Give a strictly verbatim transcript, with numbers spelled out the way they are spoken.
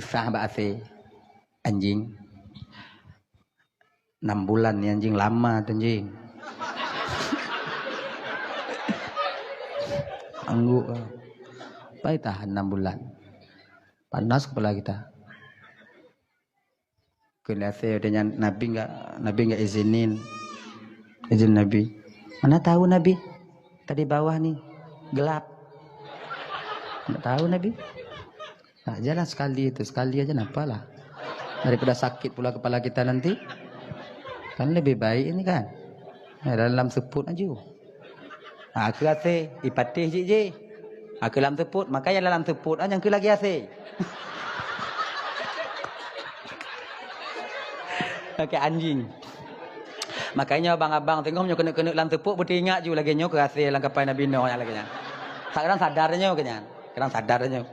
Sah bak A C. Anjing. Enam bulan ni anjing lama tu anjing. Angguk. Pai tahan enam bulan. Panas kepala kita. Kena saya udah nyan, Nabi enggak, Nabi enggak izinin. Izin Nabi. Mana tahu Nabi? Tadi bawah ni gelap. Enggak tahu Nabi. Nah, jalan sekali itu, sekali aja nampalah. Daripada sakit pula kepala kita nanti. Kan lebih baik ini kan. Ya, dalam seput aja. Ha, keu A C, ipatéh jih jih. Ha, keu lam seput, makanya dalam seput ah nyang keu lagi A C. Okey, anjing. Makanya abang-abang tengok nyoe keuneuk-keuneuk lam seput, beuteuingat ju lagée nyoe keu A C lam kapai Nabi Nuh nyang lagée nyan. Kadang sadar nyoe keu nyan. Kadang sadar nyoe.